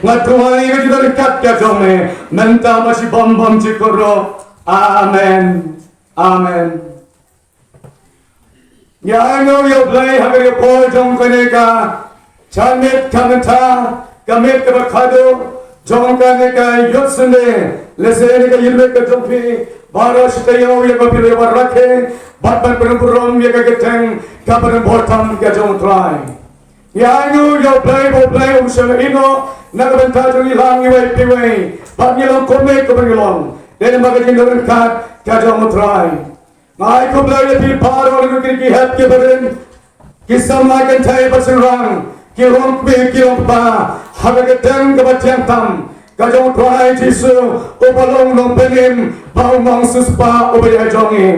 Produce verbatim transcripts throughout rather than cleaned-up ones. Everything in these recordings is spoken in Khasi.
Nga duwai ïa ka jingdon ryngkat ka jong me mynta bad shibun bun shi kynroh. Amen. Amen. Ïa ngi ïa u Blei ha ka por jong kane ka janmiet ka mynta, ka miet kaba khadduh jong kane ka Youth Sunday. Lehse ïa ka ïing ka jong phi baroh shi taïew ïa ka phi ïa ka rakhe bad ban pynburom ïa ka kyrteng kaba don bor tam ka jong u Trai. Ïa ngi ïa u Blei, ba u Blei um shym ïehnoh na ka bynta jong ngi lang iwei pa iwei, bad ngi long kumne kaba ngi long dei namar ka jingdon ryngkat ka jong u Trai. Nga ai khublei ïa phi baroh, ïa ki hep ki barim, ki samla kynthei bad shynrang, ki longkmie ki longkpa, ha ka kyrteng kaba tyngeh tam ka jong u Trai Jisu, uba long Nongpynim bad u Nongsiewspah uba ïaid jong ngi.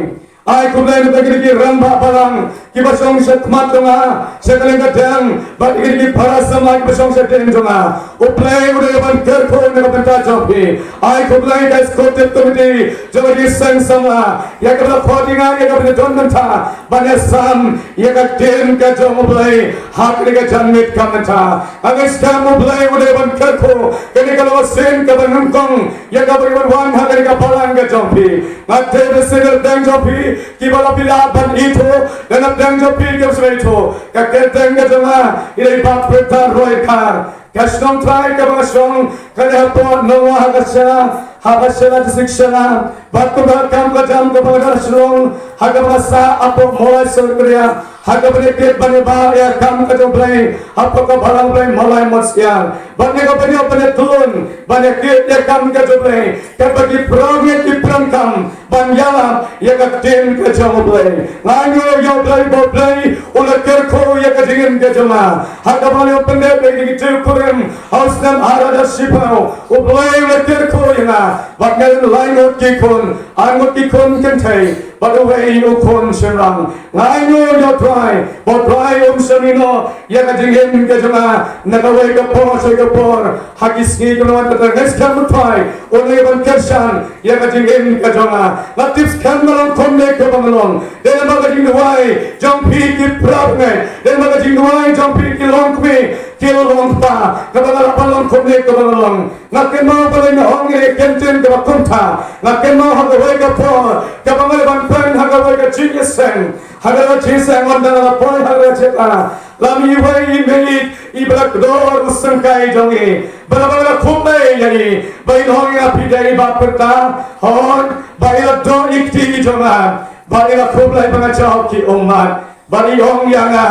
Ai khublei na ki rangbah balang kiba shong sha khmat jong nga, sha ka liang ka diang, bad ki para samla kiba shong sha dien jong nga. U Blei u dei ban kyrkhu na ka bynta jong phi. Ai khublei ka executive committee jong ka seng samla, ïa kaba la khot ïa nga ïa kaba la don bynta ban ïasam ïa ka ktien ka jong u Blei ha kane ka janmiet ka mynta. Nga ngeit skhem u Blei u dei ban kyrkhu kane ka long ka sien kaba nyngkong ïa kaba ngi wan ha kane ka balang ka jong phi. Nga tip ba shisien na pdeng jong phi kiba la phi lah ban ithuh, na pdeng jong phi kiba shisien ithuh, ka kyrteng ka jong nga i dei Bah Pyrthei Rohirkar. Ka shnong trai kaba nga shong ka dei hapoh Nongwah ha ka Shella, ha ka Shella District Shella. Bad kumba kam ka jam kaba nga dang shlong ha kaba nga sah hapoh Mawlai Sorkaria, ha kaba nga kit ban ïa ba ïa kam ka jong u Blei hapoh ka balang Blei Mawlai Mawsiar. Bad nga kaba nga ban ïa tlun ban ïa kit ïa kam ka jong u Blei, kaba ki para ngeit ki para kam ban ïalap ïa ka ktien ka jong u Blei. Nga ïoh ïa u Blei ba u Blei u la kyrkhu ïa ka jingim ka jong nga. Ha kaba nga ïoh pyndep ïa ki ktien Kurim ha u snem ar hajar shiphew, u Blei u la kyrkhu ïa nga. Bad nga don lai ngut ki khun, ar ngut ki khun kynthei bad uwei u khun shynrang. Nga ïoh ïa u Trai ba u Trai um shym ïehnoh ïa ka jingim ka jong nga na kawei ka por sha ka por. Ha ki sngi kiba wan, kata nga ngeit skhem u Trai un ïa ban kyrshan ïa ka jingim ka jong nga. Nga tip skhem nga long kumne kaba nga long dei namar ka jingduwai jong phi ki para bangeit, dei namar ka jingduwai jong phi ki longkmie ki longkpa, kaba nga lah ban long kumne kaba nga long. Nga kynmaw ba la ong ïa ka ktien kaba kumta, nga kynmaw ha kawei ka por kaba nga lah ban pyn ha kawei ka jingïaseng, ha kawei ka jingïaseng ynda nga la poi ha kawei ka jingïaseng. La mih iwei i mei iba la kdor u syngkai jong i, ba la, ba la khublei ïa i, ba i ong ïa phi dei Bah Pyrthei, hooid, ba i la doh ïa i kti jong nga, ba i la khublei ba nga jaw ki ummat, ba i ong ïa nga,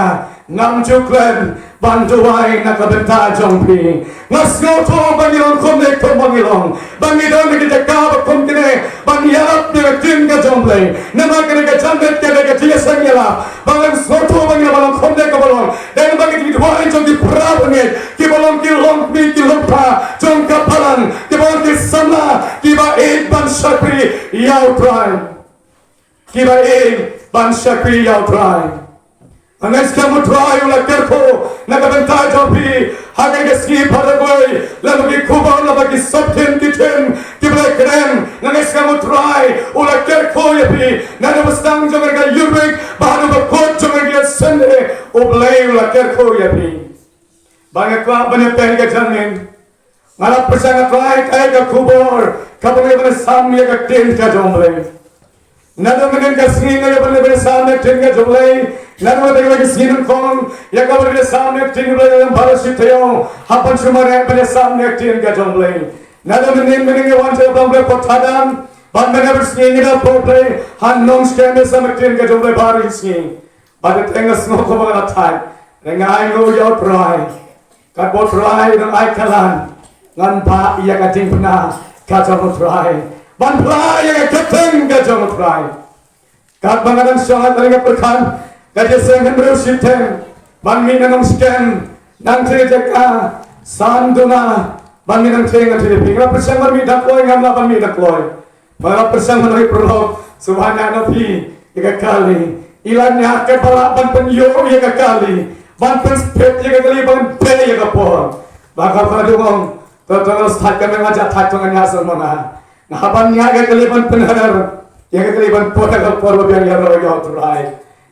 ngam ju klet ban duwai na ka bynta jong phi. Nga sngewthuh ba ngi long kumne kumba ngi long, ba ngi don ha ki jaka ba kum kine ban ïalap ïa ka ktien ka jong u Blei. Namar kane ka janmiet ka dei ka jingïaseng ïalap, ba ngan sngewthuh ba ngi long kumne kaba long dei namar ka jingduwai jong ki para bangeit kiba long ki longkmie ki longkpa jong ka balang, kiba long ki samla kiba ïeit ban shakri ïa u Trai. Kiba ïeit ban shakri ïa u Trai. Nga ngeit skhem u Trai u la kyrkhu na ka bynta jong phi ha kane ka sngi, para kawei, lada ki khubor, lada ki soptin ki ktien kiba la kren. Nga ngeit skhem u Trai u la kyrkhu ïa phi, naduh ba sdang jong kane ka Youth Week bad haduh ba kut jong kane ka Sunday, u Blei u la kyrkhu ïa phi. Ba nga kwah ban ïa peit ka jingim. Nga la pyrshang, nga trai kaei ka khubor kaba ngi ban sam ïa ka ktien ka jong u Blei. Naduh mynnin ka sngi nga ïa ban ban sam ïa ka ktien ka jong u Blei. Naduh mynnin ka sngi nyngkong ïa kaba ban sam ïa ka ktien ka jong u Blei, baroh shi taïew hap ban shu mareh ban sam ïa ka ktien ka jong u Blei. Naduh mynnin, mynnin nga wan sha ka Blei Pyrthei Adam, bad mynnin ka sngi ngi da poi Blei ha Nongshken ban sam ïa ka ktien ka jong u Blei baroh shi sngi. Bad te nga sngew kumba nga la thait, nga ai nguh ïa u Trai. Katba u Trai u dang ai kyrdan, ngan bah ïa ka jingpynbna ka jong u Trai ban phla ïa ka kyrteng ka jong u Trai. Katba nga dang shong ha ka ri ka pyrkhat, ka jingïaseng hynriew shiteng ban mih na Nongshken, nangta jaka san duna ban mih nangta, ngan tip ïa phi. Nga pyrshang ban mih da kloi, ngam lah ban mih da kloi. Ba nga pyrshang ban ïa paralok, sngewbha ïa na phi ïa ka kali. I la ñiah katba lah ban pynïoh ïa ka kali, ban pynspit ïa ka kali, ban peit ïa ka por. Ba ka ba dungong, to to nga sthait ka, me nga ja thait, to nga ñiah sngewbha. Nga hap ban ñiah ïa ka kali ban pynher ïa ka kali, ban poi ïa ka por ba biang ïaroh ïa u Trai.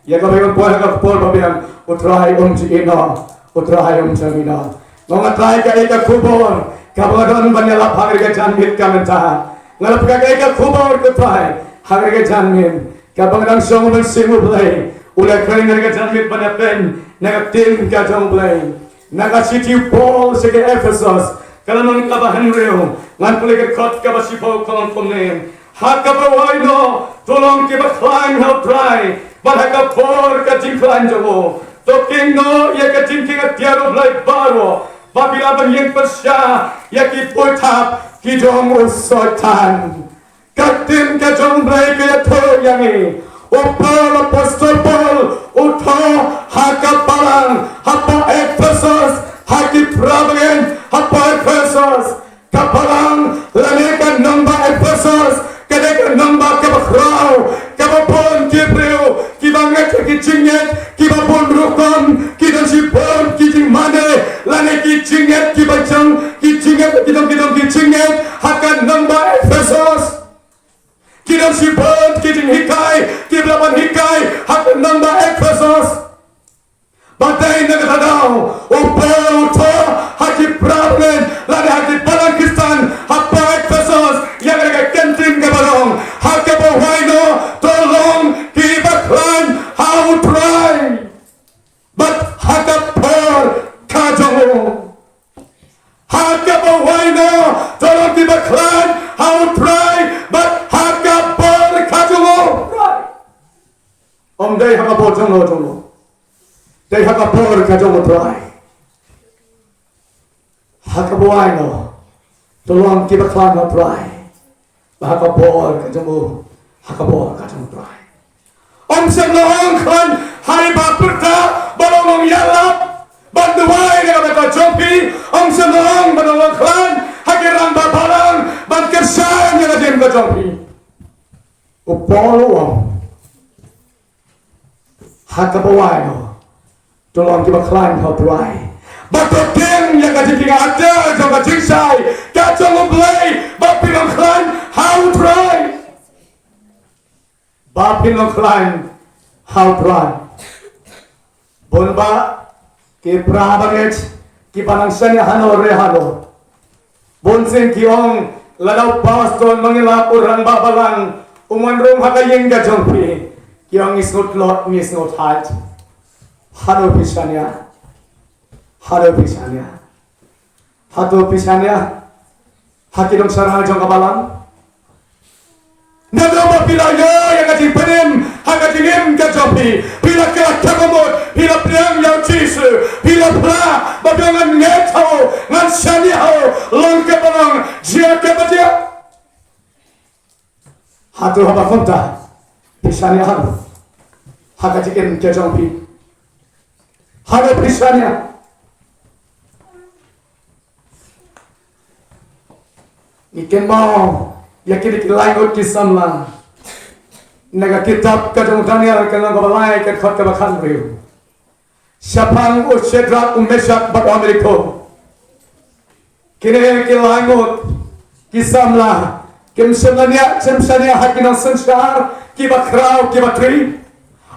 Ïa kaba ïa poi ha ka por ba biang, u Trai um ju ïehnoh, u Trai um ju ïehnoh. Nga ngat lai ka ïa ka khubor kaba nga don ban ïalap ha kane ka janmiet ka mynta. Nga lap ka ïa ka khubor, ko Trai, ha kane ka janmiet kaba nga dang shong ban sngewbha, Blei. U la kren ha kane ka janmiet ban ïakren na ka ktien ka jong U Blei. Na ka shithi u Paul sha ki Ephesos, ka lynnong kaba hynriew, ngan pule ka kot kaba shiphew, ka ong kumne: Ha kaba wai noh, to long kiba khlaiñ ha U Trai, bad ha ka bor ka jingkhlaiñ jong u, to kieng noh ïa ka jingkieng atiar U Blei baroh, ba phi lah ban ïeng pyrshah ïa ki buit thap ki jong u Soitan. Ka ktien ka jong U Blei ka ïathuh ïa ngi. U Paul, apostol Paul, u thoh ha ka balang hapoh Ephesos, ha ki para bangeit hapoh Ephesos. Ka balang lane ka nongbah Ephesos ka dei ka nongbah kaba khraw, kaba bun ki briew kiba ngeit ïa ki jingngeit kiba bun rukom, ki don shibun ki jingmane lane ki jingngeit kiba jong ki jingngeit, ki don, ki don ki jingngeit ha ka nongbah Ephesos. Ki don shibun ki jinghikai kiba la ban hikai ha ka nongbah Ephesos. Ba dei na kata ka daw u Paul u thoh ha ki para bangeit lane ha ki balang Khristan hapoh Ephesos ïa kane ka ktien kaba long: Ha kaba wai noh, to long kiba khlaiñ ha U Trai bad ha ka bor ka jong u. Ha kaba wai noh, to long kiba khlaiñ ha U Trai bad ha ka bor ka jong U Trai. Ym dei ha ka bor jong no jong no, dei ha ka bor ka jong U Trai. Ha kaba wai noh, to long kiba khlaiñ ha U Trai bad ha ka bor ka jong u, ha ka bor ka jong U Trai. Ym shym la ong khlaiñ ha i ba pyrta, ba la ong ïalap ban duwai na ka bynta jong phi. Ym shym la ong, ba la ong khlaiñ ha ki rangbah balang ban kyrshan ïa ka jingim ka jong phi. U Paul u ong, ha kaba wai noh, to long kiba khlaiñ ha U Trai, ba to kieng ïa ka jingkieng atiar jong ka jingshai ka jong U Blei, ba phin long khlaiñ ha U Trai. Ba phin long khlaiñ ha U Trai. Bun bah ki para bangeit kiba nang shaniah hano re hano. Bun sien ki ong, lada u pastor, ma ngi lap, u rangbah balang um wan rung ha ka ïing ka jong phi, ki ong ngi sngewtlot, ngi sngewthait. Hato phi shaniah? Hato phi shaniah? Hato phi shaniah ha ki nongshaniah jong ka balang? Naduh ba phi la ïoh ïa ka jingpynim ha ka jingim ka jong phi, phi la kylla ka mut, phi la pdiang ïa U Jisu, phi la phla ba phi, ngan ngeit ha u, ngan shaniah ha u, long kaba long, jia kaba jia. Hato haba kumta phi shaniah ha ka jingim ka jong phi? Hato phi shaniah? Ngi kynmaw ïa kine ki lai ngut ki samla na ka kitab ka jong u Daniel, ka lynnong kaba lai, ka dkhot kaba khathynriew. Shaphang u Shadrak, u Meshak bad u Abednego, kine ki lai ngut ki samla kim shym la niah, kim shaniah ha ki nongsynshar kiba khraw kiba trei.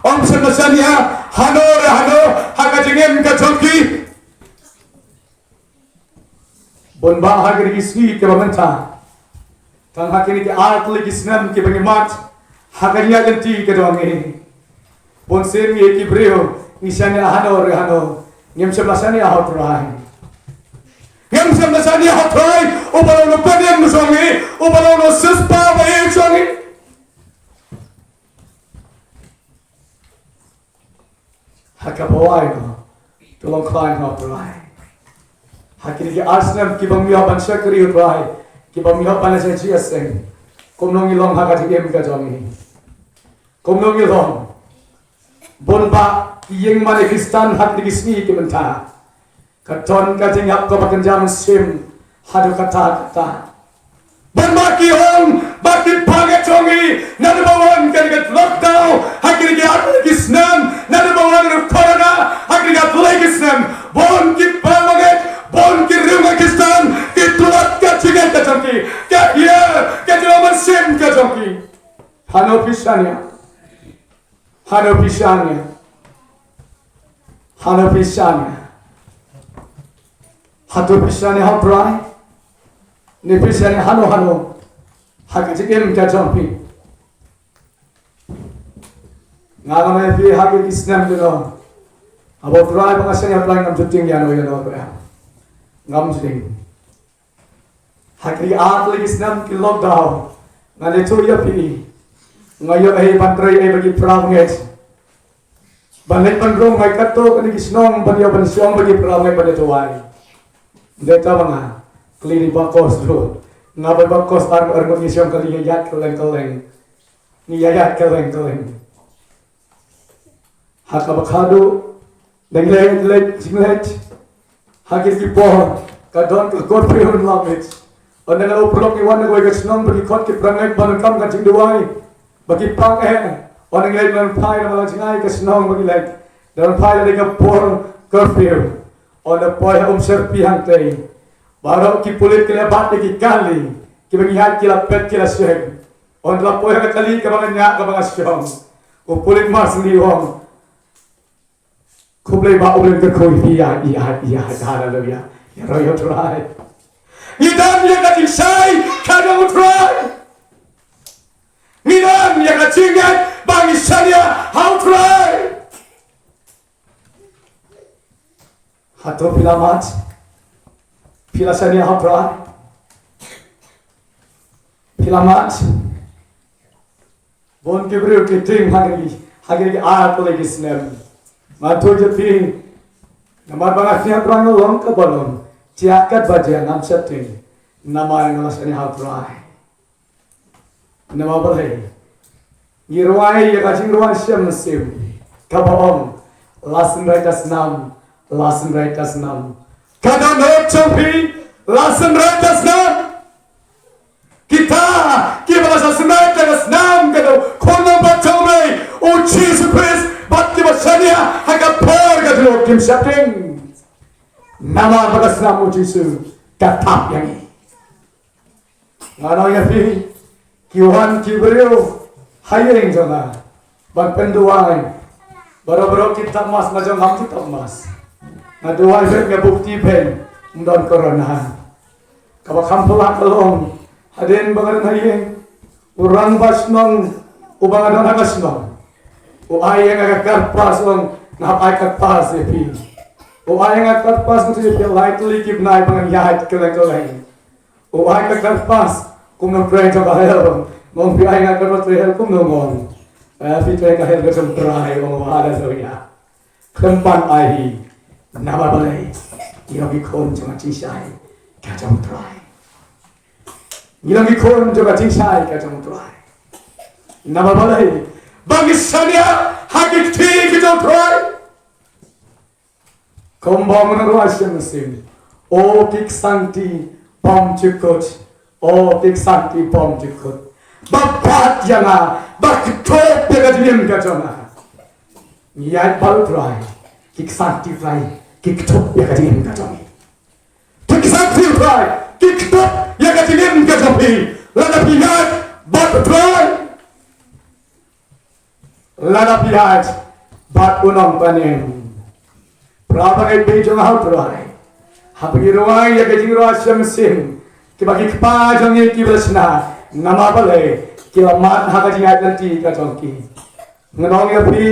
Ym shym la shaniah hano re hano ha ka jingim ka jong ki. Bun bah ha kine ki sngi kiba mynta, tang ha kine ki ar tylli ki snem kiba ngi mad ha ka jingïaid lynti ka jong ngi, bun sien ngi ki briew ngi shaniah hano re hano, ngim shym la shaniah ha U Trai. Ngim shym la shaniah ha U Trai uba long u paidbah jong ngi, uba long u siewspah ba ïeit jong ngi. Ha kaba wai noh, to long khlaiñ ha U Trai. Ha kine ki ar snem kiba ym ïoh ban shakri U Trai, kiba ym ïoh ban leit sha jingïaseng, kumno ngi long ha ka jingim ka jong ngi? Kumno ngi long? Bun bah ki ïing mane Khristan ha kine ki sngi ki mynta, ka don ka jingïap kaba kynja mynsiem haduh katta katta. Bun bah ki ong, bah ki bangeit jong ngi, naduh ba wan kane ka lockdown ha kine ki ar tylli ki snem, naduh ba wan u corona ha kine ki ar tylli ki snem, bun ki bangeit, bun ki riewngeit Khristan ki tlot ka jingngeit ka jong ki, ka hiar, ka jinglong mynsiem ka jong ki. Hano phi shaniah? Hano phi shaniah? Hano phi shaniah? Hato phi shaniah ha u Trai? Ne phi shaniah hano hano ha ka jingim ka jong phi? Nga ong ïa phi ha kine ki snem kino, haba u Trai ba nga shaniah ha u Trai ngam ju tieng ïano ïano ruh em. Ngam ju tieng. Ha kine ki ar tylli ki snem ki lockdown, ngan ïathuh ïa phi, nga ïoh ei ban trei ei bad ki para bangeit. Ban leit ban rung ei katto katne ki shnong ban ïoh ban shong bad ki para bangeit ban ïathuh ei. Dei tang ba nga kylli ni ba kos ruh. Nga ba ba kos ar ar ngi shong kylli ïa ïaid kylleng kylleng. Ngi ïa ïaid kylleng kylleng. Ha kaba khadduh dang leit leit jingleit. Ha kine ki por ka don ka curfew ha Nongmit. Ynda nga la u paralok ngi wan na kawei ka shnong ba ki khot ki para bangeit ban kam ka jingduwai. Ba ki pang eh. Ynda ngi leit ban phai na ma la jingai ka shnong ba ngi leit. Ban phai la dei ka por curfew. Ynda poi ha Umsyrpi hangtei, baroh ki pulit ki la bat ïa ki kali kiba ngi ïaid ki la pet ki la sheng. Ynda la poi ha ka kali kaba nga ñiah kaba nga shong, u pulit Marsylli u ong, khublei Bah, U Blei un kyrkhu ïa phi, ïa, ïa, ïa, haleluya. Ïaroh ïa u Trai. Ngi don ïa ka jingshai ka jong u Trai. Ngi don ïa ka jingngeit ba ngi shaniah ha u Trai. Hato phi la mad? Phi la shaniah ha u Trai? Phi la mad? Bun ki briew ki tieng ha kine, ha kine ki ar tylli ki snem. Nga ïathuh ïa phi, namar ba nga shaniah ha u Trai nga long kaba long. Jia katba jia ngam sheptieng. Namar nga la shaniah ha u Trai. Namar balei? Ngi rwai ïa ka jingrwai shem mynsiem kaba ong, la synrai ka snam, la synrai ka snam. Ka dohnud jong phi, la synrai ka snam. Kita kiba la synrai ka snam ka dei u khun nongbat jong U Blei, U Jisu Khrist, bad kiba shaniah ha ka por ka dohnud kim sheptieng. Namar ba ka snam U Jisu ka thap ïa ngi. Nga ong ïa phi, ki wan ki briew ha ïing jong nga ban pynduwai. Baroh baroh ki thap mask, nga jong ngam ju thap mask. Nga duwai beit, nga buh kti beit, ym don corona. Kaba kham phylla ka long, hadien ba nga don ha ïing, u rangbah shnong uba nga don ha ka shnong u ai ïa nga ka card pass, u ong, nga hap ai card pass ïa phi. U ai ïa nga card pass, nga ong ïa phi, lai tylli ki bnai ba ngan ïaid kylleng kylleng. U ai ka card pass, kumno phi trei jong ka hell? Nga ong phi ai nga card pass trei hell kumno, nga ong. Eh, phi trei ka hell ka jong u Trai, u ong, haleluya. Khlem pan ai hi, namar balei? Ngi long ki khun jong ka jingshai ka jong u Trai. Ngi long ki khun jong ka jingshai ka jong u Trai. Namar balei? Ba ngi shaniah ha ki kti ki jong u Trai. Kumba ong u nongrwai shem mynsiem, o ki ksangti bymjukut, o ki ksangti bymjukut, ba bat ïa nga, ba kdup ïa ka jingim ka jong nga. Ngi ïaid bad u Trai, ki ksangti Trai ki kdup ïa ka jingim ka jong ngi. Ki ksangti Trai ki kdup ïa ka jingim ka jong phi, lada phi ïaid bad u Trai. Lada phi ïaid bad u Nongpynim. Para bangeit jong u Trai, haba ngi rwai ïa ka jingrwai shem mynsiem, kiba ki kpa jong ngi kiba la shna, namar balei? Ki la mad ha ka jingïaid lynti ka jong ki. Ngan ong ïa phi,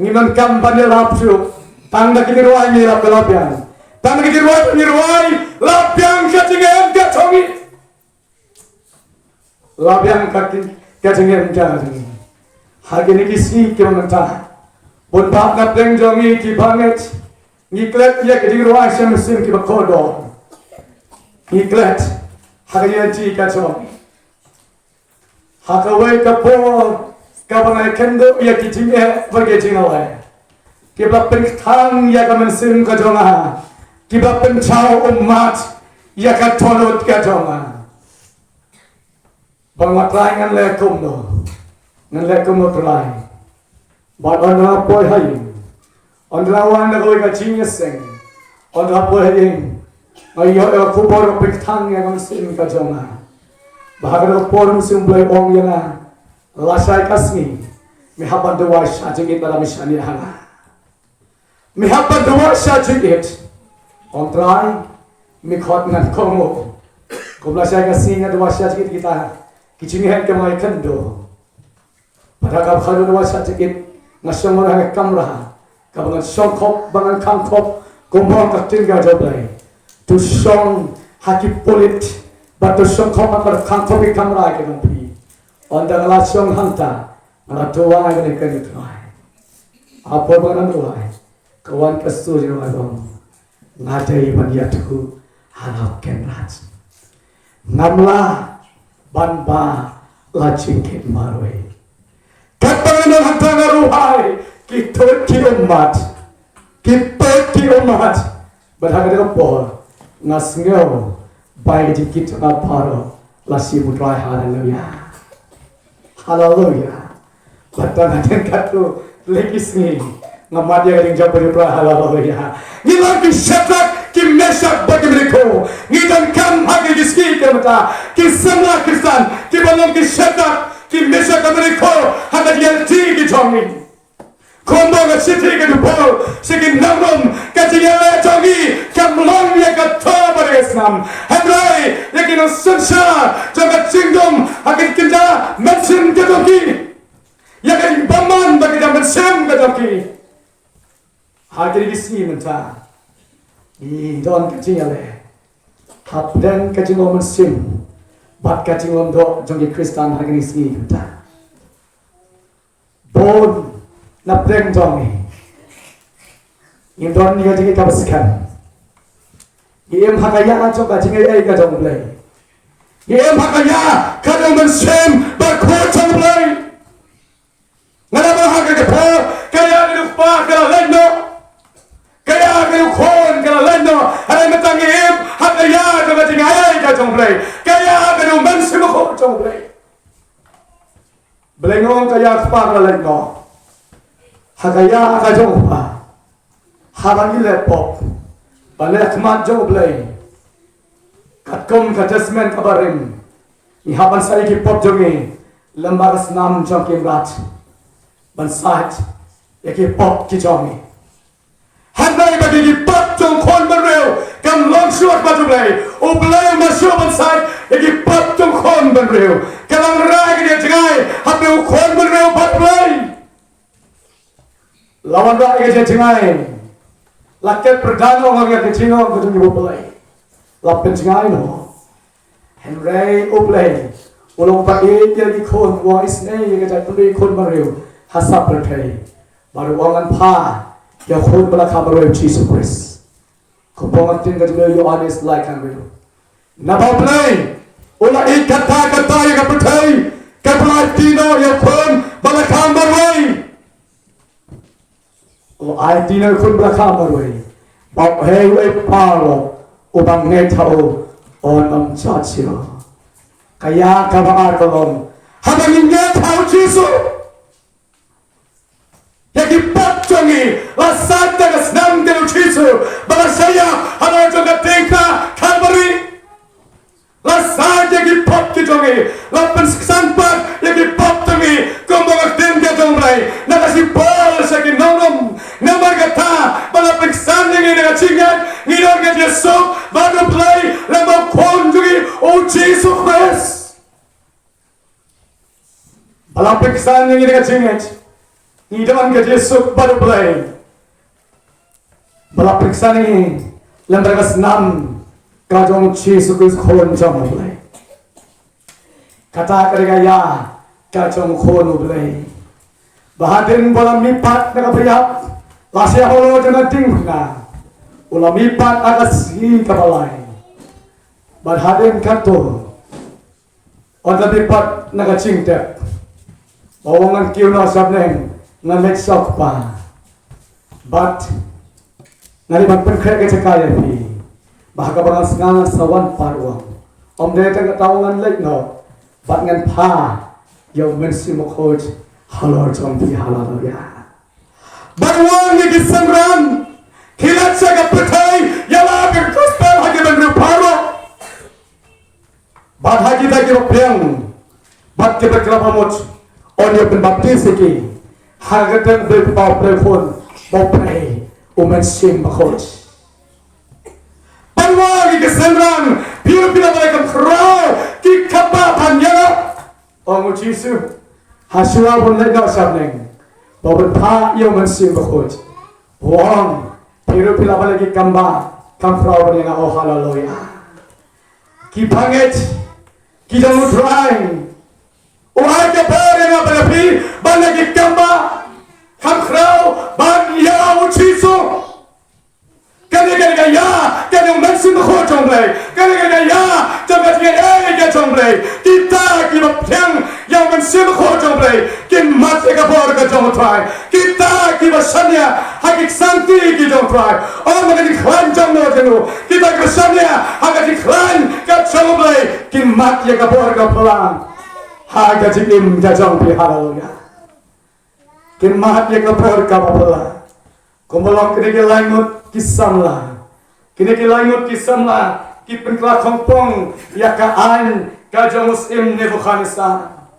ngim donkam ban ïalap shuh. Tang da ka jingrwai ngi lap ka la biang. Tang da ka jingrwai ngi rwai, la biang ka jingim ka jong ngi. La biang ka ki, ka jingim ka jong ngi. Ha kine ki sngi kiba mynta, bun bah na pdeng jong ngi ki bangeit, ngi klet ïa ka jingrwai shem mynsiem kiba kordor. Ngi klet ha ka jingïaid lynti ka jong ngi. Ha kawei ka por kaba nga ïakynduh ïa ki jingeh bad ki jingeh, kiba pynkthang ïa ka mynsiem ka jong nga, kiba pynjaw ummat ïa ka dohnud ka jong nga. Ba nga, Trai, ngan leh kumno? Ngan leh kumno, Trai? Bad ynda nga poi ha ïing, ynda nga wan na kawei ka jingïaseng, ynda nga poi ha ïing, nga ïoh ïa ka khubor ba pynkthang ïa ka mynsiem ka jong nga. Ba ha kata ka por u Mynsiem Blei u ong ïa nga, lashai ka sngi me hap ban duwai sha jingit lada me shaniah ha nga. Me hap ban duwai sha jingit. Ong, Trai, Mi khot ngan kohnguh. Kumba la shai ka sngi nga da wad shah jingit kita ki jingeh kiba nga ïakynduh. Bad ha kaba khadduh da wad shah jingit nga shong ha ka kamra kaba ngan shong khop ba ngan khang khop kumba ka ktien ka jong U Blei. To shong ha ki pulit bad to shong khop ha kaba khang khop ki kamra ki nong phi. Ynda nga la shong hangta nga la duwai ban ïa kane ka duwai. Hapoh ba nga duwai ka wan ka sur jong nga, nga dei ban ïathuh ha la u Kynrad. Ngam lah ban ba la jingkit marwei. Katba nga don hangta nga ruhai, ki tuid ki ummat, ki tuid ki ummat. Bad ha kata ka por nga sngew ba ïa ki tuid nga baroh la shim U Trai. Haleluya. Haleluya. Bad tang hadien katto tylli ki sngi nga mad ïa ka jingjop bad U Trai. Haleluya. Ngi long ki Shadrak, ki Meshak bad ki Abednego. Ngi donkam ha kine ki sngi ki mynta ki samla Khristan kiba long ki Shadrak, ki Meshak, ki Abednego ha ka jingïaid lynti ki jong ngi. Kumba ka shithi ka dei ban ong sha ki nongrum, ka jingïaleh jong ngi kam long ïa ka thong bad ïa ka snam, hynrei ïa ki nongsynshar jong ka jingdum ha ka jingkynja mynsiem ka jong ki, ïa ka jingbymman bad ka jingbymman ka jong ki. Ha kine ki sngi mynta ngi don ka jingïaleh hapdeng ka jinglong mynsiem bad ka jinglong doh jong ki Khristan ha kine ki sngi mynta. Bun na pdeng jong ngi ngim don ïa ka jingïeit kaba skhem. Ngi im ha ka ïa jong ka jingïeit ka jong U Blei. Ngi im ha ka ïa ka jong U Mynsiem Bakhuid jong U Blei. Nga la ba ha ka jingpyrkhat ka ïa ka jong U Kpa ka la leit noh, ka ïa ka jong U Khun ka la leit noh. Hynrei mynta ngi im ha ka ïa jong ka jingïeit ka jong U Blei, ka ïa ka jong U Mynsiem Bakhuid jong U Blei. Blei nga ong ka ïa U Kpa ka la leit noh. Ha ka ïa ka jong U Kpa, haba ngi leh pop ban leh khmat jong U Blei, katkum ka Testament kaba rim, ngi hap ban said ïa ki pop jong ngi lem bad ka snam jong ki mrad, ban said ïa ki pop ki jong ngi. Hynrei ba ki pop jong u khun bynriew kam long shuh bad U Blei. U Blei um shym ban said ïa ki pop jong u khun bynriew. Ka long rai ka jingïeit hapdeng u khun bynriew bad U Blei. La wanrah ïa ka jingïeit, la ket pyrdan ong ïa ka jingong ka jong U Blei. La pynjngai noh. Hynrei U Blei u long ba ïeit ïa ki khun, u isynei ïa ka jaitbynriew khun bynriew ha sap pyrthei. Bad u ong ngan phah ïa u khun ba la kha marwei, Jisu Khrist. Kumba ong ka ktien ka jong U Blei ha Ïoannis lai khathynriew. Naba U Blei u la ïeit katta katta ïa ka pyrthei, kaba u la aiti noh ïa u khun ba la kha marwei. U la aiti noh ïa u khun ba la kha marwei, ba uei uei baroh uba ngeit ha u un ym jot shuh. Ka ïa kaba ar ka long, haba ngi ngeit ha u Jisu, ïa ki pop jong ngi la said da ka snam ka jong u Jisu ba la shah ïa halor jong ka diengphna Kalbari. La said ïa ki pop ki jong ngi, la pynksan pat ïa ki pop jong ngi, kumba ka ktien ka jong U Blei na ka shiphang sha ki nongrum. Namar kata ba la pynksan ïa ngi da ka jingngeit, ngi don ka jingsuk bad U Blei lem bad u khun jong ngi u Jisu Khrist. Ba la pynksan ïa ngi da ka jingngeit, ngi don ka jingsuk bad U Blei. Ba la pynksan ïa ngi lem bad ka snam ka jong u Jisu Khrist, u Khun jong U Blei. Kata ka dei ka ïa ka jong u Khun U Blei. Ba hadien ba u la mihpat na ka pyrshah, la shah halor jong ka diengphna, u la mihpat ha ka sngi kaba lai. Bad hadien katto, ynda u mihpat na ka jingtep, ba u ong ngan kiew noh sha bneng, ngan leit sha U Kpa. Bad ngan leit ban pynkhreh ka jaka ïa phi. Ba ha kaba ngan sngap ngan sa wan pat, u ong, ym dei tang kata, u ong ngan leit noh bad ngan phah ïa u Mynsiem Bakhuid halor jong phi. Haleluya. Bad u ong ïa ki synran, khie leit sha ka pyrthei, ïalap ïa ka gospel ha ki bynriew baroh. Bad ha kita kiba pdiang bad kiba kylla bamut, yn ïa pynbaptis ïa ki ha ka kyrteng U Blei U Kpa, U Blei U Khun bad U Blei U Mynsiem Bakhuid. Bad u ong Ki synran, phi ruh phi la balei kam khraw ki kamba ban ïalap? Ong u Jisu, ha shuwa ban leit noh sha bneng, ba ban phah ïa u Mynsiem Bakhuid. U ong, phi ruh phi la balei ki kamba kam khraw ban ïalap? Oh, haleluya. Ki bangeit ki jong U Trai. U ai ka bor ïa nga bad ïa phi ban leh ki kamba kam khraw ban ïa u Jisu. Kane, kane ka ïa, kane u Mynsiem Bakhuid jong U Blei. Kane, kane ka ïa jong ka jingaiei ka jong U Blei. Kita kiba pdiang ïa u Mynsiem Bakhuid jong U Blei kin mad ïa ka bor ka jong U Trai. Kita kiba shaniah ha ki ksangti ki jong U Trai, ym ha ka jingkhlaiñ jong no jong no. Kita kiba shaniah ha ka jingkhlaiñ ka jong U Blei kin mad ïa ka bor ka phylla ha ka jingim ka jong phi. Haleluya. Kin mad ïa ka bor ka phylla. Kumba long kine ki lai ngut ki samla. Kine ki lai ngut ki samla ki pynkylla khongpong ïa ka aiñ ka jong u syiem Nebukhadnessar.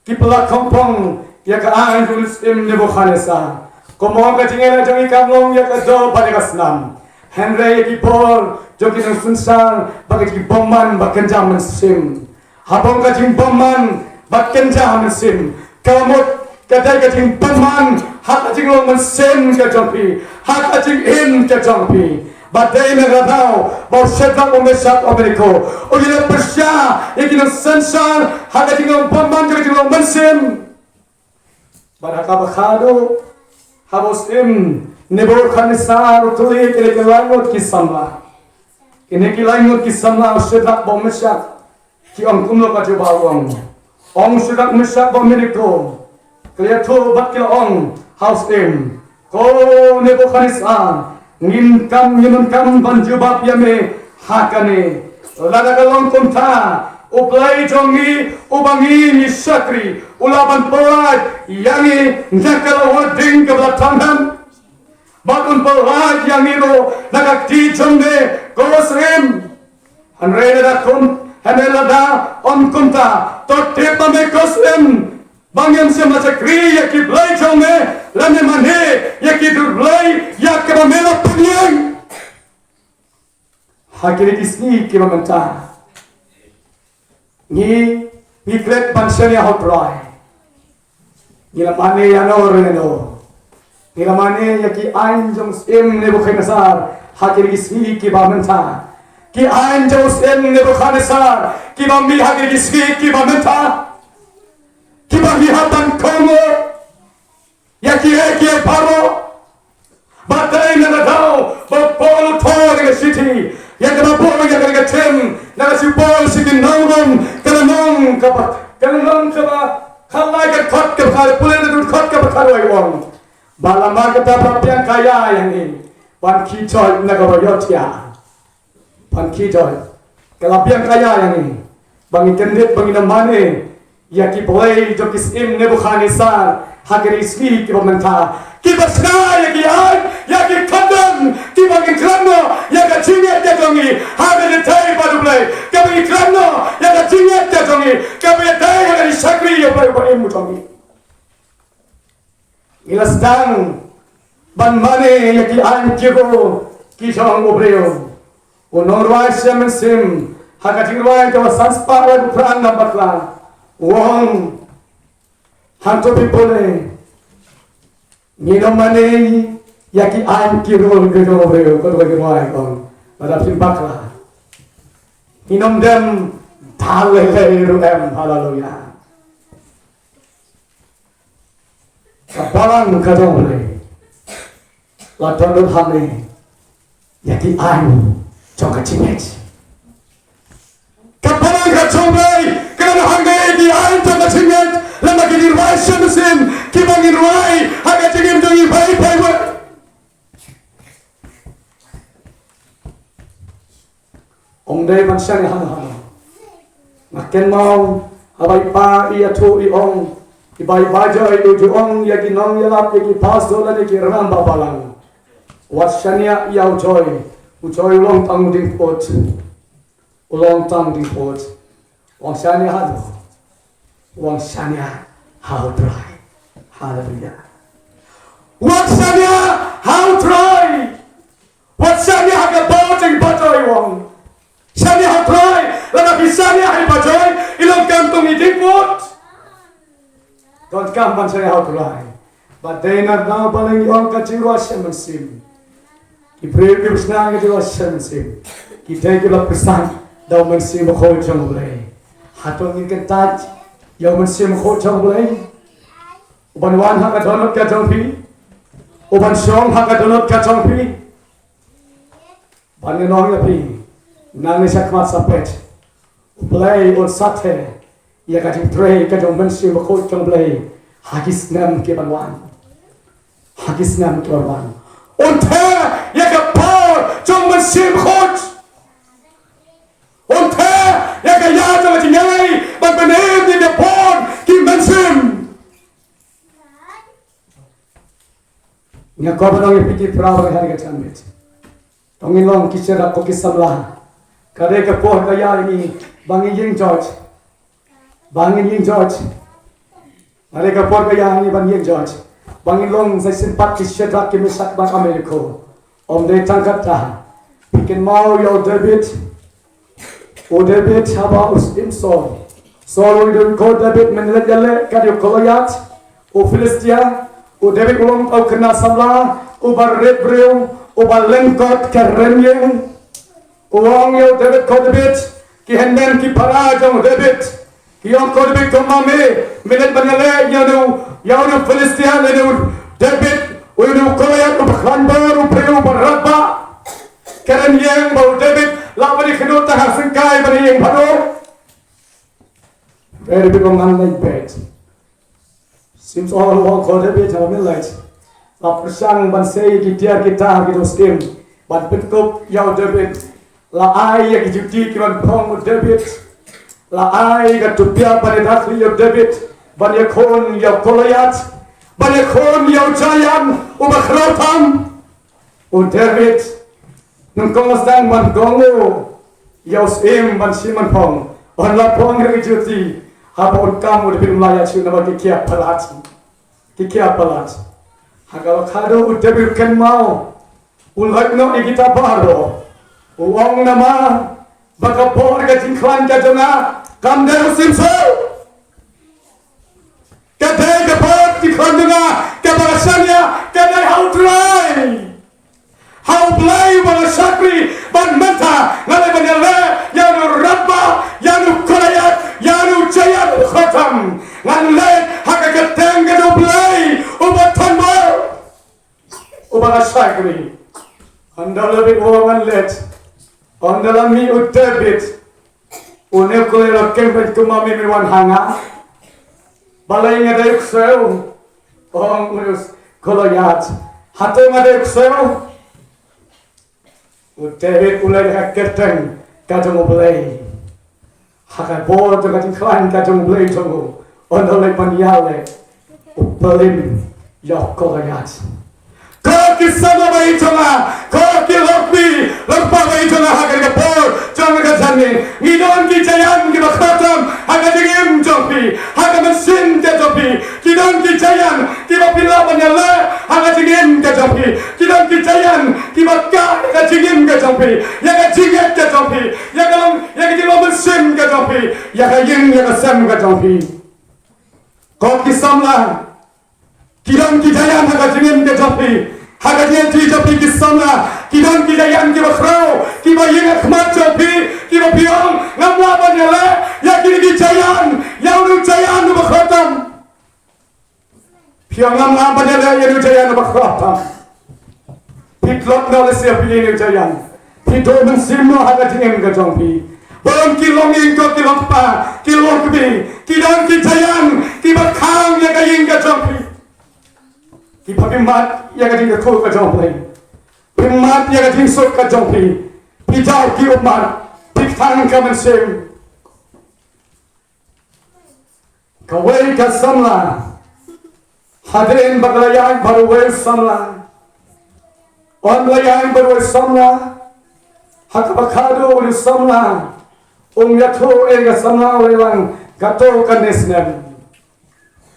Ki pynkylla khongpong ïa ka aiñ jong u syiem Nebukhadnessar. Kumba ong ka jingïaleh jong ngi kam long ïa ka doh bad ïa ka snam, hynrei ïa ki bor jong ki nongsynshar bad ka jingbymman ba kynja mynsiem. Haba ong ka jingbymman ba kynja mynsiem, ka mut ka dei ka jingbymman ha ka jinglong mynsiem ka jong phi, ha ka jingim ka jong phi. Ba dei na ka daw ba u Shadrak, u Meshak, u Abednego u ïaleh pyrshah ïa ki nongsynshar ha ka jinglong bymman jong ka jinglong mynsiem. Bad ha kaba khadduh, haba u syiem Nebukhadnessar u kylli ïa kine ki lai ngut ki samla, kine ki lai ngut ki samla, u Shadrak bad u Meshak, ki ong kumno ka jubab? U ong, ong u Shadrak, Meshak bad Abednego, ki la ïathuh bad ki la ong ha u syiem, ko Nebukhadnessar, ngim kam, ngim donkam ban jubab ïa me ha kane. Lada ka long kumta, U Blei jong ngi uba ngi ngi shakri u lah ban pyllait ïa ngi na ka lawar ding kaba la thang hem, bad un pyllait ïa ngi ruh na ka kti jong me, ko syiem. Hynrei lada kum, hynrei lada ym kumta, to tip ma me, ko syiem, ba ngim shym la shakri ïa ki blei jong me, lane mane ïa ki dur blei ïa kiba me la pynïeng. Ha kine ki sngi kiba mynta, ngi, ngi klet ban shaniah ha U Trai. Ngi la mane ïa no re no. Ngi la mane ïa ki aiñ jong u syiem Nebukhadnessar ha kine ki sngi kiba mynta. Ki aiñ jong u syiem Nebukhadnessar kiba mih ha kine ki sngi kiba mynta, kiba ngi hap ban kohnguh ïa kiei kiei baroh. Ba dei na ka daw ba u Paul u thoh ïa ka shithi, ïa kaba buh ïa ka, ïa ka ktien na ka shithi Paul sha ki nong Rom, ka lynnong kaba, ka lynnong kaba khatlai, ka dkhot kaba khat, pule na ka dkhot kaba khatwei, u ong ba la markata ba la biang ka ïa ïa ngi ban khie joit na kaba ïohthiah. Ban khie joit. Ka la biang ka ïa ïa ngi ba ngi kyndit, ba ngin ym mane ïa ki blei jong u syiem Nebukhadnessar ha kine ki sngi kiba mynta. Kiba shna ïa ki aiñ, ïa ki khyndon, kiba ngin kren noh ïa ka jingngeit ka jong ngi ha ka jingïadei bad U Blei. Kiba ngin kren noh ïa ka jingngeit ka jong ngi kaba ïadei ha ka jingshakri ïa U Blei uba im jong ngi. Ngi la sdang ban mane ïa ki aiñ ki rule ki jong u briew. U nongrwai shimet mynsiem ha ka jingrwai kaba san spah laiphew phra na bakla, u ong, hangto phi pule, ngin ym mane ïa ki aiñ ki rule ki jong u briew, kato ka jingrwai ka ong. Lada phim bakla, ngin ym dem da lei lei ruh em. Haleluya. Ka balang ka jong U Blei la don lut hangne ïa ki aiñ jong ka jingngeit. Ka balang ka jong U Blei ka don hangne ïa ki aiñ jong ka jingngeit, lem bad ki jingrwai shimet mynsiem kiba ngin rwai ha ka jingim jong ngi bad bad. Ym dei ban shaniah hano hano. Nga kynmaw haba i pa i ïathuh, i ong, i ba i ba jong i u ju ong ïa ki nongïalap, ïa ki pastor lane ki rangbah balang, wat shaniah ïa u Joy. U Joy u long tang u diengphut. U long tang u diengphut. Wat shaniah ha u. Wat shaniah ha U Trai. Haleluya. Wat shaniah ha U Trai. Wat shaniah ha ka bor jong i bato, i ong. Diput. Donkam ban shaniah ha U Trai. Bad dei na nang ba ngi ong ka jingruh sha mynsiem. Ki briew ki shna ka jingruh sha mynsiem. Ki dei kiba la pyrshang da U Mynsiem Bakhuid jong U Blei. Hato ngin kyntait ïa U Mynsiem Bakhuid jong U Blei? Uban wan ha ka dohnud ka jong phi. Uban shong ha ka dohnud ka jong phi. Ban ïa nong ïa phi. Nangne shakhmat sa peit. U Blei un sa theh ïa ka jingtrei ka jong U Mynsiem Bakhuid jong U Blei ha ki snem ki ban wan. Ha ki snem ki ban wan. Un theh ïa ka por jong U Mynsiem Bakhuid. Un theh ïa ka ïa jong ka jingïaid ban pynim ïa ka por ki mynsiem. Nga kwah ban ong ïa phi ki para bangeit ha kane ka janmiet. To ngin long ki sera ko ki samla. Ka dei ka por ka ïa ngi ba ngin ïeng joit. Ba ngin ïeng joit. Ka dei ka por ka ïa ngi ban ïeng joit. Ba ngin long sa sympat ki Shadrak ki Meshak bad Abednego. Ym dei tang katta. Phi kynmaw ïa u David. U David haba u syiem Saul. Saul u ïa u khot David mynta ïaleh kat ïa u Goliath u Philistia. U David u long u khynnah samla uba rit briew uba lyngkot ka rynïeng. U ong ïa u David, ko David, ki hynmen ki para jong u David ki ong, ko David, kumba me mynta ban ïaleh ïa u, ïa u Philistia, ïa u David, u ïa u Goliath uba khlaiñ bor, u briew uba radbah. Ka rynïeng ba u David lah ban ïakynduh tang ha syngkai ban ïeng bad u. Very big man like that. Syiem Saul u ong, ko David, haba me leit, la pyrshang ban sei ki tiar ki tar ki jong u syiem ban pynkup ïa u David. La ai ïa ki juti ki ban phong u David. La ai ka tupia ban ïada khlieh ïa u David ban ïakhun ïa u Goliath, ban ïakhun ïa u giant uba khraw tam. U David, nyngkong sdang ban kong u ïa u syiem ban shim ban phong, un la phong ïa ki juti. Haba un kam u David um lah ïa shu namar ki kiad palat. Ki kiad palat. Ha kaba khadduh u David u kynmaw, u lait noh ïa kita baroh. U ong, namar ba ka bor ka jingkhlaiñ ka jong nga kam dei u syiem Saul. Ka dei ka bor jingkhlaiñ jong nga kaba nga shaniah ka dei ha U Trai, ha U Blei uba nga shakri. Bad mynta nga leit ban ïaleh ïa u radbah, ïa u Goliath, ïa u giant uba khraw tam. Ngan leit ha ka kyrteng ka jong U Blei uba thonbor, uba nga shakri. Ynda u David u ong ngan leit, ynda la mih u David, une u Goliath u ong, kumno me wan ha nga? Balei nga dei u ksew? Ong u Goliath, hato nga dei u ksew? U David u leit ha ka kyrteng ka jong U Blei, ha ka bor jong ka jingkhlaiñ ka jong U Blei jong u, un leit ban ïaleh, u pyllun ïa u Goliath. Ko ki samla ba ïeit jong nga, ko ki lok kmie lok kpa ba ïeit jong nga, ha kane ka por jong ka janmiet, ngi don ki giant kiba khraw tam ha ka jingim jong phi, ha ka mynsiem ka jong phi. Ki don ki giant kiba phi lah ban ïaleh ha ka jingim ka jong phi. Ki don ki giant kiba kah ïa ka jingim ka jong phi, ïa ka jingngeit ka jong phi, ïa ka long, ïa ka jinglong mynsiem ka jong phi, ïa ka ïing ïa ka sem ka jong phi. Ko ki samla, ki don ki giant ha ka jingim ka jong phi, ha ka jingim ka jong phi ki samla. Ki don ki giant kiba khraw kiba ïeng ha khmat jong phi, kiba phi ong, ngam lah ban ïaleh ïa kine ki giant, ïa une u giant uba khraw tam. Phi ong ngam lah ban ïaleh ïa une u giant uba khraw tam. Phi tlot noh lehse ïa phi ïa une u giant. Phi duh mynsiem noh ha ka jingim ka jong phi. Bun ki longïing, ko ki longkpa, ki longkmie, ki don ki giant kiba khang ïa ka ïing ka jong phi. Kiba phi mad ïa ka jingkyrkhu ka jong phi. Phi mad ïa ka jingsuk ka jong phi. Phi jaw ki ummat. Phi kthang ka mynsiem. Kawei ka samla, hadien ba ka la ïaid bad uwei u samla, un la ïaid bad uwei u samla, ha kaba khadduh une u samla um ïathuh ïa ka samla, u la ong, kato kane snem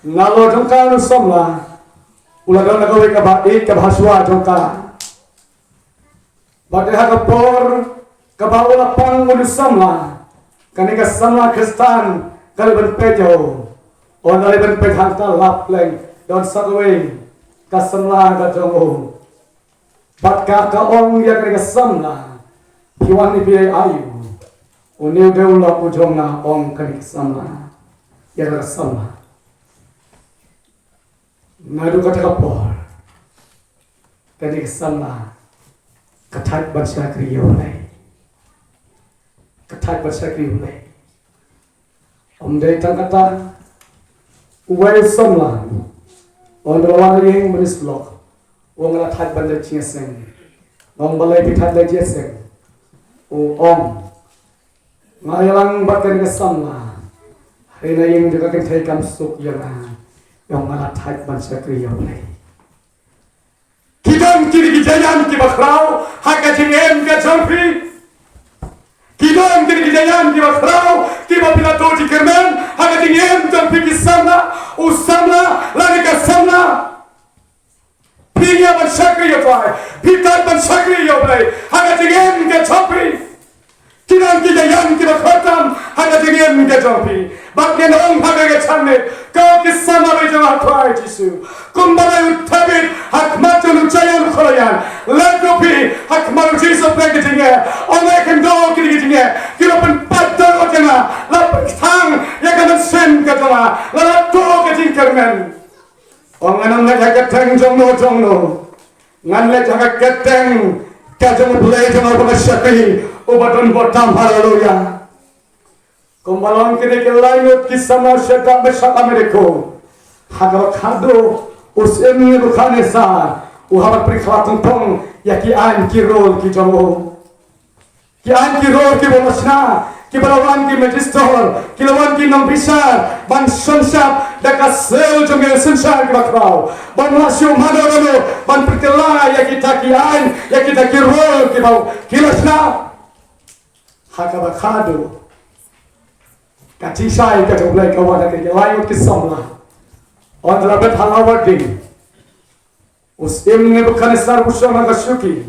nalor jong ka une u samla u la don kawei kaba ïeit kaba ha shuwa jong ka. Bad ha ka por kaba u la pang une u samla, kane ka samla Khristan ka leit ban peit ïa u. Ynda leit ban peit hangta la pleng don sa kawei ka samla ka jong u. Bad ka ka ong ïa kane ka samla, phi wan ïa phi ai u. Une u dei u lok u jong nga, ong kane ka samla ïa ka samla. Naduh kata ka por kane ka samla ka thait ban shakri ïa U Blei. Ka thait ban shakri ïa U Blei. Ym dei tang kata, uwei u samla, ynda la wan ha ïing mynne u lok, u ong nga la thait ban leit jingïaseng. Nga ong balei phi thait leit jingïaseng? U ong nga ïalang bad kane ka samla, hynrei na ïing jong ka kynthei kam suk ïa nga. U ong nga la thait ban shakri ïa U Blei. Ki don kine ki jingïalang kiba khraw ha ka jingim ka jong phi. Ki don kine ki jingïalang kiba khraw kiba phi la tuh jingkyrmen ha ka jingim jong phi ki samla, u samla lane ka samla. Phi ïa ban shakri ïa U Trai, phi thait ban shakri ïa U Blei ha ka jingim ka jong phi. Ki don ki jingïalang kiba khraw tam ha ka jingim ka jong phi. Bad ngan ong ha ka jingim, ko ki samla jong U Trai Jisu, kumba la u David ha khmat jong u jaian khroyan, leit ruh phi ha khmat U Jisu phi ka jingeh. Ong ïa kyndoh ki jingeh ki la pynpat dor ïa nga, la pynkthang ïa ka mynsiem ka jong nga, la la tuh ka jingkyrmen. Ong ngan ym leit ha ka kyrteng jong no jong no. Ngan leit ha ka kyrteng ka jong U Blei jong nga uba nga shakri, uba don bor tam. Haleluya. Kumba long kine ki lai ngut ki samla Shadrak, Meshak, Abednego, ha kaba khadduh u syiem Nebukadnesar u hap ban pynkhlad tong tong ïa ki aiñ ki rul ki jong u. Ki aiñ ki rul kiba u la shna, kiba la wan ki majistor, ki la wan ki nongbishar ban synshar da ka sil jong ki synshar kiba khraw, ban ym lah shuh mano mano ban pynkylla ïa kita ki aiñ, ïa kita ki rul kiba ki la shna. Ha kaba khadduh ka jingshai ka jong U Blei ka wan ha ki lai ngut ki samla. Ynda la bit ha la warding, u syiem Nebukadnesar u shong na ka shuki,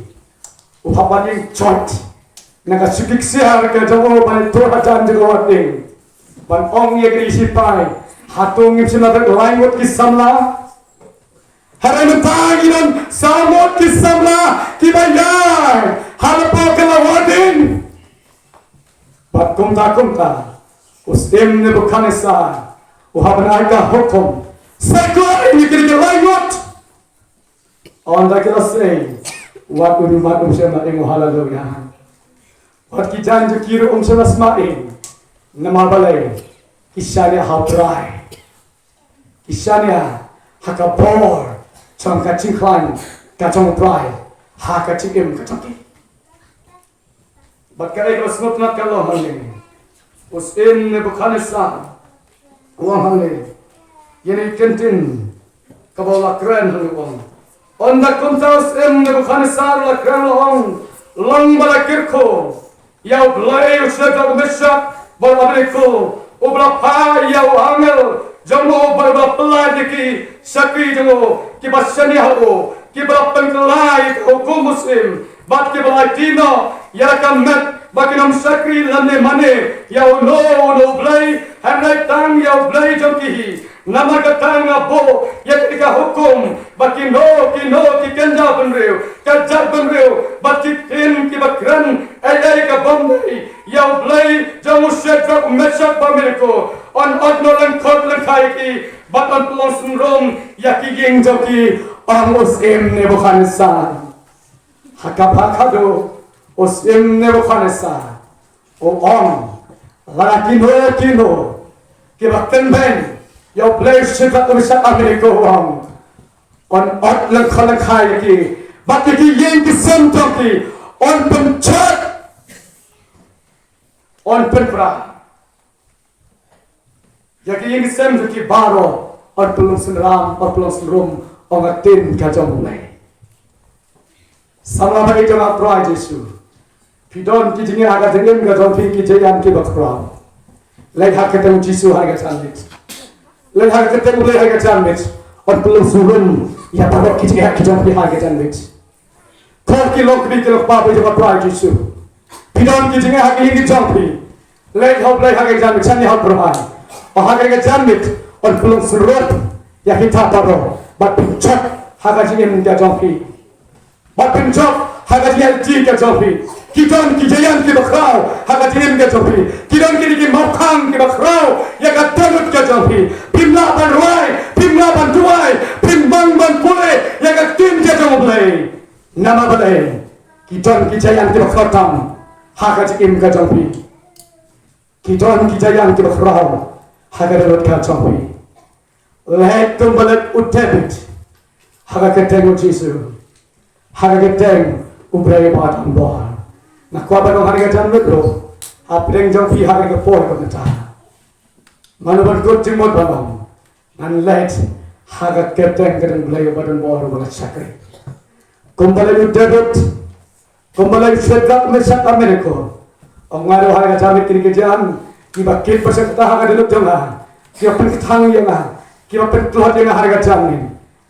u hap ban ïeng joit na ka shuki ksiar ka jong u ban ïathuh hajan jong ka warding, ban ong ïa ki sipai, hato ngim shym la bit lai ngut ki samla? Hynrei mynta ngi don saw ngut ki samla kiba ïaid ha lypa ka la warding. Bad kumta kumta u syiem Nebukadnesar u hap ban ai ka hukum, sa khlaiñ ïa kine ki lai ngut. Ynda ki la sei, wat u riewmat um shym la ïeng. Haleluya. Wat ki jaiñ jong ki ruh um shym la sma ïeng. Namar balei? Ki shaniah ha U Trai. Ki shaniah ha ka bor jong ka jingkhlaiñ ka jong U Trai ha ka jingim ka jong ki. Bad kaei kaba sngewtynnat ka long hangne, u syiem Nebukadnesar u ong hangne, ïa kane ka ktien kaba u la kren hangne u ong, ynda kumta u syiem Nebukadnesar u la kren u ong, long ba la kyrkhu ïa U Blei u Shadrak, u Meshak bad u Abednego, uba la phah ïa u angel jong u bad uba la pyllait ïa ki shakri jong u kiba shaniah ha u, kiba la pynkylla ïa ka hukum u syiem bad kiba la aiti noh ïa la ka met ba kin ym shakri lane mane ïa uno uno u blei, hynrei tang ïa U Blei jong ki hi. Namar kata nga buh ïa kane ka hukum ba kino kino ki kynja bynriew, ka jaitbynriew bad ki ktien kiba kren ei ei ka bym dei ïa U Blei jong u Shadrak, Meshak bad Abednego yn ot noh lyngkhot lyngkhai ïa ki bad yn pynlong synrum ïa ki ïing jong ki, ong u syiem Nebukadnesar. Ha kaba khadduh u syiem Nebukadnesar u ong, lada kino kino kiba kynbeiñ ïa U Blei u Shadrak, Meshak, Abednego, u ong, yn ot lyngkhot lyngkhai ïa ki bad ïa ki ïing ki sem jong ki yn pynjot, yn pynpra. Ïa ki ïing ki sem jong ki baroh yn pynlong synram, yn pynlong synrum, ong ka ktien ka jong U Blei. Samla baieit jong U Trai Jisu, phi don ki jingeh ha ka jingim ka jong phi, ki jingeh kiba khraw. Leit ha ka kyrteng Jisu ha ka janmiet. Leit ha ka kyrteng U Blei ha ka janmiet. Yn pynlong synrum ïa baroh ki jingeh ki jong phi ha ka janmiet. Ko ki lok kmie ki lok kpa ba ïeit jong U Trai Jisu, phi don ki jingeh ha ki ïing ki jong phi. Leit ha U Blei ha ka janmiet, shaniah ha U Trai. Ba ha kane ka janmiet yn pynlong syrut ïa kita baroh bad pynjot ha ka jingim ka jong phi. Bad pynjot ha ka jingim ka jong phi. Ki don ki jaian kiba khraw ha ka jingim ka jong phi. Ki don kine ki mawkhang kiba khraw ïa ka dohnud ka jong phi. Phim lah ban rwai, phim lah ban duwai, phim lah ban pule ïa ka ktien ka jong U Blei. Namar balei? Ki don ki jaian kiba khraw tam ha ka jingim ka jong phi. Ki don ki jaian kiba khraw ha ka dohnud ka jong phi. Leit kumba leit u David ha ka kyrteng U Jisu, ha ka kyrteng U Blei uba don bor. Nga kwah ban ong ha kane ka janmiet ruh, hapdeng jong phi ha kane ka por ka mynta, mano ban kut jingmut ban ong, ngan leit ha ka kyrteng ka jong U Blei uba don bor uba nga shakri. Kumba leit u David, kumba leit u Shadrak, Meshak, Abednego. Ong nga ruh ha ka janmiet kine ki jaian kiba kit ba shakta ha ka dohnud jong nga, kiba pynkthang ïa nga, kiba pyntlot ïa nga ha ka janmiet,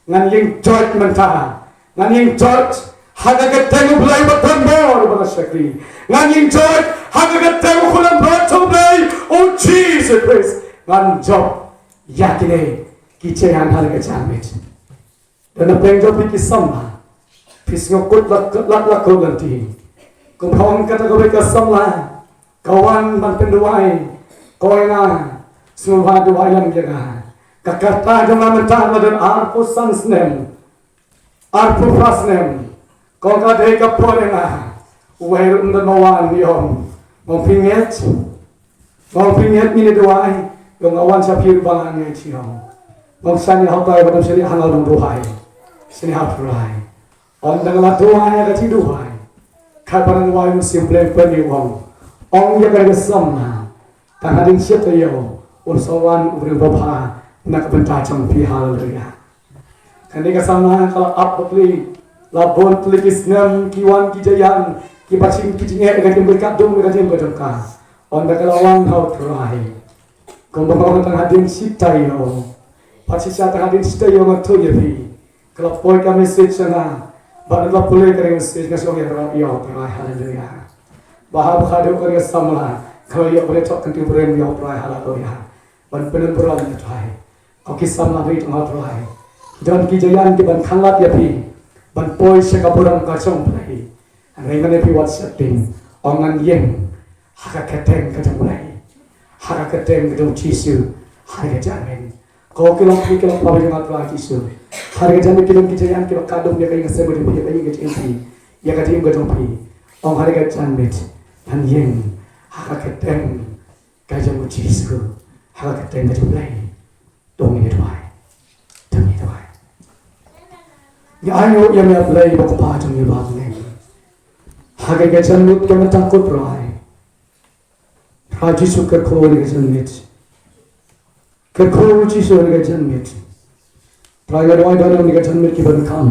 ngan ïeng jot mynta. Ngan ïeng jot ha ka kyrteng U Blei uba don bor uba nga shakri. Ngan ïeng jot ha ka kyrteng U Khun langbrot U Blei, U Jisu Khrist. Ngan jop ïa kine ki jaian ha ka janmiet. Don na pdeng jong phi ki samla, phi sngewkut la, la, la kut lynti. Kumba ong kata kawei ka samla ka wan ban pynduwai, ka ong ïa nga, sngewbha duwai lang ïa nga. Ka rta jong nga mynta la don arphew san snem, arphew phra snem. Ka ong ka dei ka por ïa nga. Uwei ruh ym don ba wan, ïa ong, ong phi ngeit? Nga ong phi ngeit ngin ïa duwai? Ïa ong nga wan sha phi ruh ba nga ngeit, ïa ong. Nga ong shane ha u trai ba don shane ha nga u nongduwai, shane ha u trai. Ong tang la duwai ïa ka jingduwai, katba nang duwai Mynsiem Blei pynïoh, ong, ong ïa ka, ïa ka samla, tang hadien shi taïew un sa wan u briew babha na ka bynta jong phi. Haleluya. Kane ka samla ka la ap bapli, la bun tylli ki snem, ki wan ki jaian, ki bashim ki jingeh, ka jingkyrkhu, ka jingkyrkhu. Ynda ka la wan ha u trai, kumba nga ong, tang hadien shi taïew, pat shisha tang hadien shi taïew, nga ong ïa phi, ka la poi ka message sha nga. Bad nga la pule ka message, nga sngew ïaroh ïa u trai. Haleluya. Ba haba ka dei ka samla, ka la ïoh ban ïathoh kynthei briew ïa u trai. Haleluya. Ban pynburom ïa u trai. Ko ki samla ba ïeit jong u trai, ki don ki jaian kiban khanglad ïa phi ban poi sha ka burom ka jong u Blei. Hynrei ngan ong ïa phi, wat sheptieng, ong ngan ïeng ha ka kyrteng ka jong u Blei, ha ka kyrteng ka jong u Jisu ha ka janmiet. Ko ki long, ki long phi ba ïeit jong u trai Jisu, ha ka janmiet ki don ki jaian kiba kdup ïa ka ïing ka sem ka jong phi, ïa ka ïing ka jong phi, ïa ka jingim ka jong phi. Ong ha ka janmiet, ngan ïeng ha ka kyrteng ka jong u Jisu, ha ka kyrteng ka jong u Blei. To ngin ïa duwai. To ngin ïa duwai. Ngi ainguh ïa me, A Blei ba u Kpa jong ngi ba ha bneng. Ha kane ka janmiet ka mynta, ko Trai, Trai Jisu, kyrkhu ïa kane ka janmiet. Kyrkhu Jisu ïa kane ka janmiet. Trai, nga duwai ba ha kane ka janmiet ki ban kham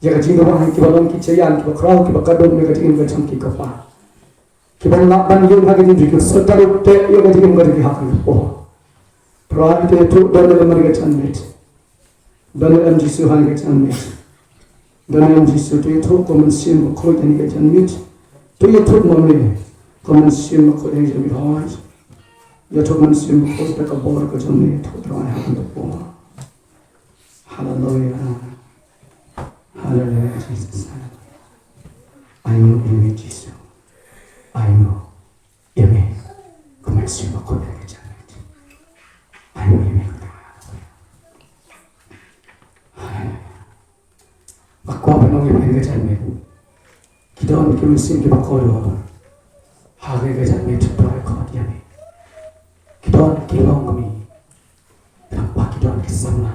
ïa ka jingduwai, kiba long ki jaian kiba khraw kiba kdup ïa ka jingim ka jong ki, ko Kpa. Kiban lah ban ïeng ha ka jingduwai, ki sdang ruh te ïa ka jingim ka jong ki ha kane ka por. Trai, to ïathuh don ne em ha kane ka janmiet. Don ne em Jisu ha kane ka janmiet. Don ne em Jisu, to ïathuh ko Mynsiem Bakhuid ha kane ka janmiet. To ïathuh ma me ko Mynsiem Bakhuid ha kane ka janmiet. Hooid, ïathuh Mynsiem Bakhuid da ka bor ka jong me, ïathuh Trai ha kane ka por. Haleluya. Haleluya, Jesus. Haleluya. Ainguh ïa me, Jisu. Ainguh ïa me ko Mynsiem Bakhuid ha kane ka janmiet. Ainguh ïa me. Haleluya. Nga kwah ban ong ïa phi ha kane ka janmiet, ki don ki mynsiem kiba kordor ha kane ka janmiet, Trai, khot ïa me. Ki don ki longkmie, tang ba ki don ki samla,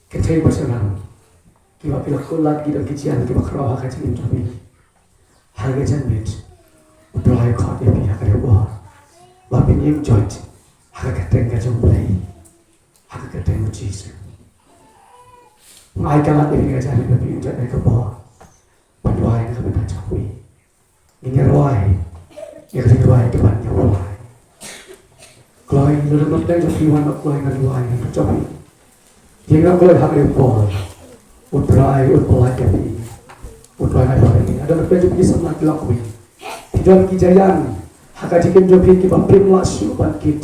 ki kynthei bashynrang, kiba phi la kular ki don ki jaian kiba khraw ha ka jingim jong phi. Ha kane ka janmiet, U Trai u khot ïa phi ha kane ka por ba phin ïeng joit ha ka kyrteng ka jong U Blei, ha ka kyrteng U Jisu. Nga ai ka lad ïa phi ha kane ka janmiet ba phin ïeng joit ha kane ka por ban duwai na ka bynta jong phi. Ngin ïa duwai ïa ka jingduwai kaban ïa U Blei. Kloi, lada don na pdeng jong phi wan, kloi, ngan duwai na ka bynta jong phi. Ïa nga kloi ha kane ka por. U Trai un pynlait ïa phi. U Trai un pynlait ïa phi. Lada don na pdeng jong phi ki samla ki longkmie, ki don ki jaian ha ka jingim jong phi kiba phim lah shuh ban kit.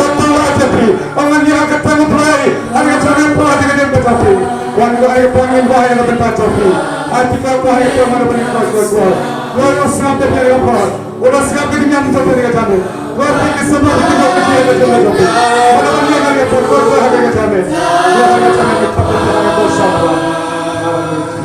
Ba tang la jong phi. Ong ngan ïa ka tang u Blei. Ngan ïa ka tang u Blei ka jong phi. Wan ko ai ka tang u Blei ka bynta jong phi. Ai phi ka Blei ka tang u Blei ka jong phi. Wan ko sngap te phi ka Blei. Wan sngap te phi ka Blei ka jong phi. Wan phi ki sngap te phi ka Blei ka jong phi. Wan wan ïa ka Blei ka jong phi. Wan wan ïa ka Blei ka jong phi. Wan wan ïa ka Blei ka jong phi.